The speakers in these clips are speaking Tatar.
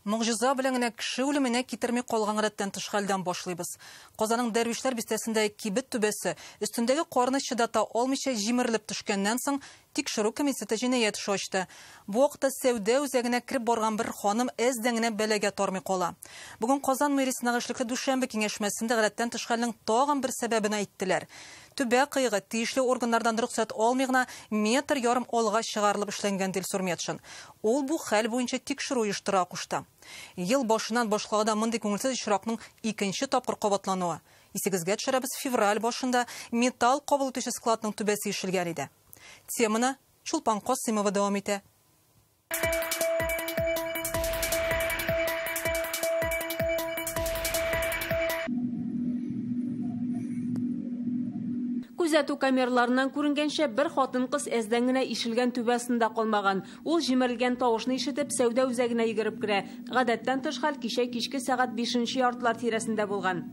Могҗиза белән генә кеше үлеменә китерми калган гадәттән тыш хәлдән башлыйбыз. Казанның Дәрвишләр бистәсендәге кибет түбәсе өстендәге карны чыдата алмыйча җимерелеп төшкәннән соң тикшерү комитеты җинаять эше ачты. Бу вакытта сәүдә үзәгенә кереп барган бер ханым әздән генә бәлагә тармый кала. Бүген Казан мэриясенең эшлекле дүшәмбе киңәшмәсендә гадәттән тыш хәлнең тагын бер сәбәбен әйттеләр. Түбә кыегы тиешле органнардан рөхсәт алмый гына 1,5 метр алга чыгарылып эшләнгән, ди Илсур Метшин. Ул бу хәл буенча тикшерү оештыра кушты. Ел башыннан башкалада мондый күңелсез очракның икенче тапкыр кабатлануы. Исегезгә төшерәбез, февраль башында металл кабул итүче складның түбәсе ишелгән иде. Теманы Чулпан Касымова дәвам итә. Күзәтү камераларыннан күренгәнчә, бер хатын-кыз әздән генә ишелгән түбәсендә калмаган. Ул җимерелгән тавышны ишетеп, сәүдә үзәгенә йөгереп керә. Гадәттән тыш хәл кичә кичке сәгать 5:30 тирәсендә булган.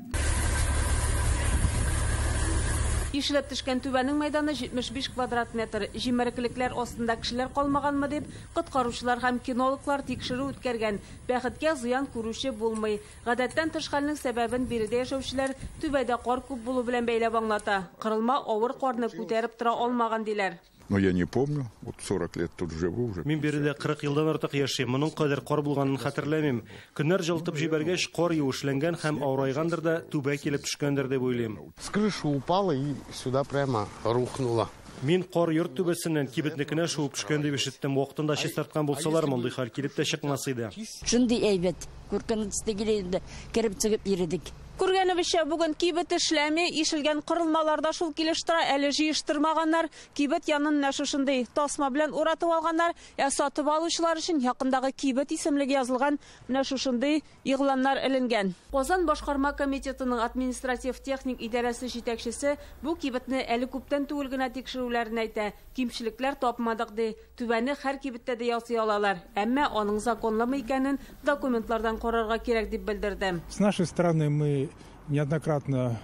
Ишелеп төшкән түбәнең мәйданы 75 квадрат метр. Җимереклекләр астында кешеләр калмаганмы дип, коткаручылар һәм кинологлар тикшерү үткәргән. Бәхеткә зыян күрүче булмый. Гадәттән тыш хәлнең сәбәбен биредә яшәүчеләр түбәдә кар күп булу белән бәйләп аңлата. Кырылма авыр карны күтәреп тора алмаган диләр. Но я не помню, вот 40 лет тут живу уже. Мин биредә 40 елдан артык яшим. Моның кадәр кар булганын хәтерләмим. Көннәр җылытып җибәргәч, кар юешләнгән һәм авырайгандыр да түбә килеп төшкәндер дип уйлыйм. С крыши упала и сюда прямо рухнула. Мин кар йорт түбәсеннән кибетнекенә шуып төшкән дип ишеттем. Вакытында чистарткан булсалар, мондый хәл килеп тә чыкмас иде. Шундый әйбәт, күркәнең төстәгеләрендә кереп чыгып йөрдек. Күргәнебезчә, бүген кибет эшләми, ишелгән корылмаларда шул килеш тора, әле җыештырмаганнар, кибет янын менә шушындый тасма белән уратып алганнар, ә сатып алучылар өчен якындагы кибет исемлеге язылган менә шушындый игъланнар эленгән. Казан башкарма комитетының административ техник идарәсе җитәкчесе бу кибетне әле күптән түгел генә тикшерүләрен әйтә. Кимчелекләр тапмадык ди. Түбәне һәр кибеттә дә ясый алалар, әмма аның законлымы икәнен документлардан карарга кирәк дип белдерде. С нашей стороны мы неоднократно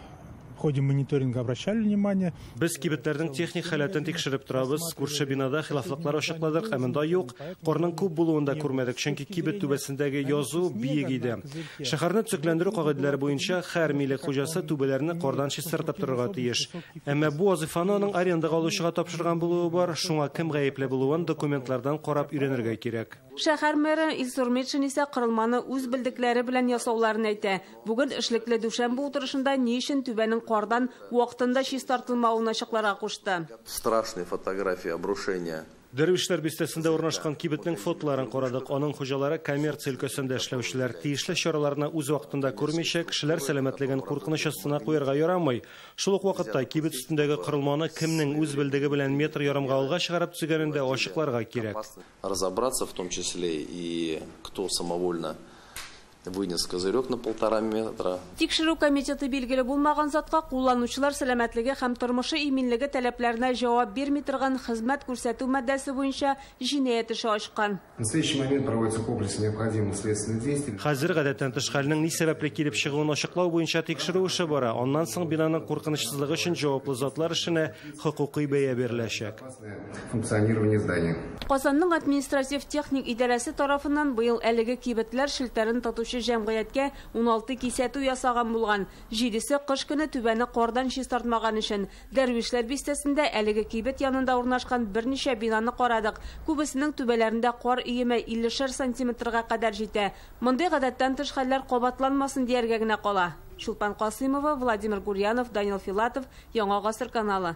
в ходе мониторинга обращали внимание. Без кибетләрнең техник халәтен тикшереп торабыз. Күрше бинада хилафлыклар ачыкладык, ә монда юк. Карның күп булуын да күрмәдек, чөнки кибет түбәсендәге язу биек иде. Шәһәрне төзекләндерү кагыйдәләре буенча һәр милек хуҗасы түбәләрне кардан чистартып торырга тиеш. Әмма бу вазифаны аның арендага алучыга тапшырган булуы бар, шуңа кем гаепле булуын документлардан карап өйрәнергә кирәк. Шәһәр мэры Илсур Метшин исә корылманы үз белдекләре белән ясауларын әйтә. Бүген эшлекле дүшәмбе утырышында ни өчен түбәнең кардан вакытында чистартылмавын ачыкларга кушты. Страшные фотографии обрушения. Дәрвишләр бистәсендә урнашкан кибетнең фотоларын карадык. Аның хуҗалары коммерция өлкәсендә эшләүчеләр. Тиешле чараларны үз вакытында күрмичә, кешеләр сәламәтлеген куркыныч астына куярга ярамый. Шул ук вакытта кибет өстендәге корылманы кемнең үз белдеге белән 1,5 метрга алга чыгарып төзегәнен дә ачыкларга кирәк. Разобраться в том числе и кто самовольно вынес козырек на 1,5 метра. Тикшерү комитеты билгеле булмаган затка кулланучылар сәламәтлеге һәм тормышы иминлеге таләпләренә җавап бирми торган хезмәт күрсәтү маддәсе буенча җинаять эше ачкан. В настоящий момент проводится комплекс необходимых следственных действий. Хәзер гадәттән тыш хәлнең ни сәбәпле килеп чыгуын ачыклау буенча тикшерү эше бара. Аннан соң бинаның куркынычсызлыгы өчен җаваплы затлар эшенә хокукый бәя биреләчәк. Функционирование здания. Казанның административ техник идарәсе тарафыннан быел әлеге кибетләр челтәрен тотучы җәмгыятькә 16 кисәтү ясаган булган. 7-се кыш көне түбәне кардан чистартмаган өчен. Дәрвишләр бистәсендә әлеге кибет янында урнашкан берничә бинаны карадык. Күбесенең түбәләрендә кар өеме 50 сантиметрга кадәр җитә. Мондый гадәттән тыш хәлләр кабатланмасын дияргә генә кала. Чулпан Касымова, Владимир Гурьянов, Данил Филатов, Яңа Гасыр каналы.